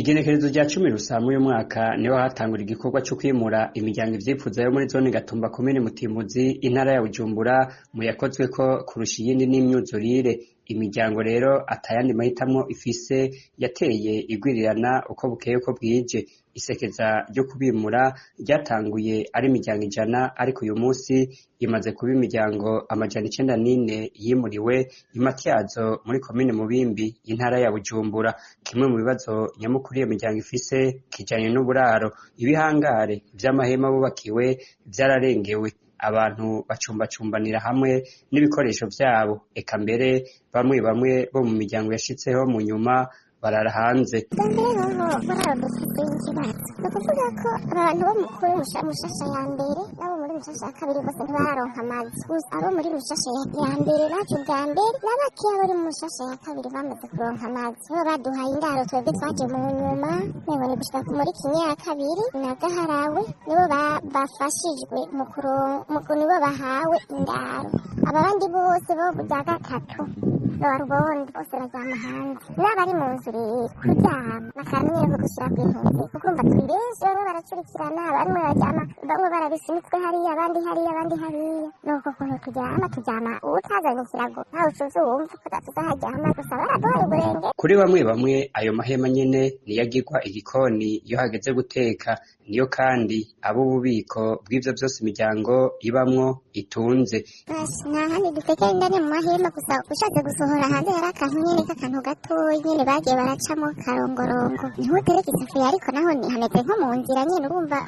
Igenekerezo rya 10 Rusama uyu mwaka niho hatangura igikorwa co kwimura imiryango ivyifuza yo muri zone Gatumba, komine Mutimbuzi, intara ya Bujumbura, mu yakozweko kurusha iyindi n'imyuzurire. Imiryango rero atayandi mahitamwo ifise yateye igwirirana uko bukeye uko bwije. Isekeza ryo kubimura ryatanguye ari imiryango 100, ariko uyu musi imaze kuba imiryango 904 yimuriwe i Matyazo muri komine Mubimbi, intara ya Bujumbura. Kimwe mu bibazo nyamukuru iyo miryango ifise kijanye n'uburaro. Ibihangare vy'amahema bubakiwe vyararengewe, abantu bacumbacumbanira hamwe n'ibikoresho vyabo, eka mbere bamwe bamwe bo mu miryango yashitseho mu nyuma barara hanze. Bwa mbere hoho buraro dufise ikibazo, ni ukuvuga ko abantu bo kuri Mushasha ya mbere n'abo muri Mushasha ya kabiri bose ntibararonka amazu. Gusa abo muri Mushasha ya mbere baje ubwa mbere na bakeya bari mu Mushasha ya kabiri bamaze kuronka amazu, nibo baduhaye indaro. Twebwe twaje mu nyuma, mengo ni gushika muri Kinyinya ya kabiri na Gaharawe, nibo bafashijwe mu kuronka, nibo bahawe indaro. Aba bandi bose bo bwa gatatu Rubondo bose baryama hanze, n'abari mu nzu rero kuryama bakamenyero ko gushira kw'impunzi, kuko urumva turi benshi, bamwe baracurikirana, bamwe baryama, bamwe barabisunikwe hariya, abandi hariya, abandi hariya. Nuko ukuntu turyama, turyama uwutazanye ikirago ntawe ucuza wumva ko adafise aho aryama, gusa baraduhaye uburenge. Kuri bamwe bamwe ayo mahema nyene niyo agirwa igikoni iyo hageze guteka, niyo kandi aba ububiko bw'ivyo vyose imiryango ibamwo itunze. Nta handi dutekera indani mu mahema, gusa ushatse gusohora hanze hari akantu nyene k'akantu gatoyi nyene bagiye baracamo karongorongo, niho utereka isafuriya, ariko naho hameze nko mu nzira nyene, urumva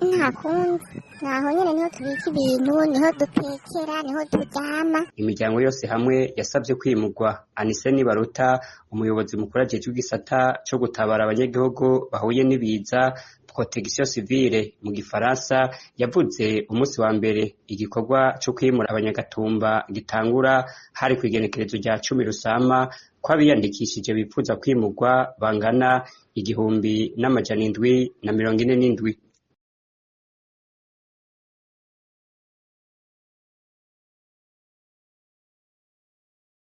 nta kundi. Naho nyene niho tubika ibintu, niho dutekera, niho turyama. Imiryango yose hamwe yasavye kwimurwa. Anise Nibaruta, umuyobozi mukuru ajejwe igisata co gutabara abanyagihugu bahuye n'ibiza, protection civile mu gifaransa, yavuze umunsi wa mbere igikorwa co kwimura abanyagatumba gitangura hari kw'igenekerezo rya 10 Rusama, ko abiyandikishije bipfuza kwimurwa bangana 1747.